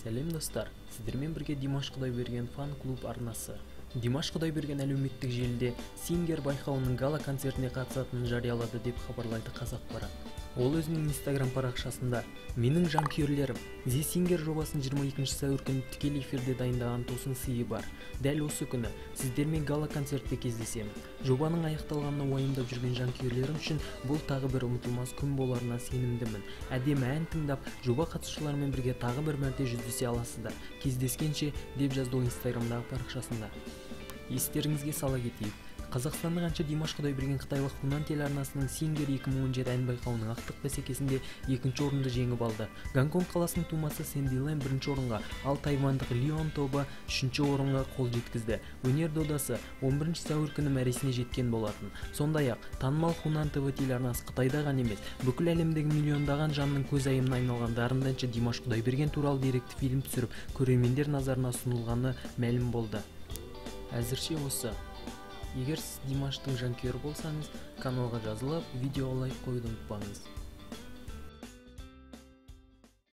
Сәлем достар, сіздермен бірге Димаш Құдайберген фан-клуб арнасы. Димаш Құдайберген әлеуметтік желіде Singer байқауының гала концертіне қатысатынын жариялады деп хабарлайды Қазақпарат. Ол өзінің Инстаграм парақшасында: «Менің жанкүйерлерім, The Singer жобасын 22 сәуір күні тікелей эфирде дайындаған тосын сыйы бар. Дәл осы күні сіздермен гала концертте кездесемін. Жобаның аяқталғанына уайымдап жүрген жанкүйерлерім үшін бұл тағы бір ұмытылмас күн боларына сенімдімін. Әдемі ән тыңдап, жоба қатысушыларымен бірге тағы бір мәрте жүздесе аласыздар. Кездескенше», – деп жазды ол Инстаграмдағы парақшасында. Естеріңізге сала кетейік, қазақстандық әнші Димаш Құдайберген қытайлық Хунан телеарнасының Singer 2017 ән байқауының ақтық бәсекесінде екінші орынды жеңіп алды. Гонконг қаласының тумасы Сэнди Лэм бірінші орынға, ал тайваньдық Леон тобы үшінші орынға қол жеткізді. Өнер додасы 11 сәуір күні мәресіне жеткен болатын. Сондай-ақ, танымал Хунан ТВ телеарнасы Қытайда ғана емес, бүкіл әлемдегі миллиондаған жанның көзайымына айналған дарынды әнші Димаш Құдайберген туралы деректі фильм түсіріп, көрермендер назарына ұсынылғаны мәлім болды. Әзірше осы. Егер сіз Димаштың жанкүйері болсаңыз, каналға жазылып, видеоға лайк қоюды ұмытпаңыз.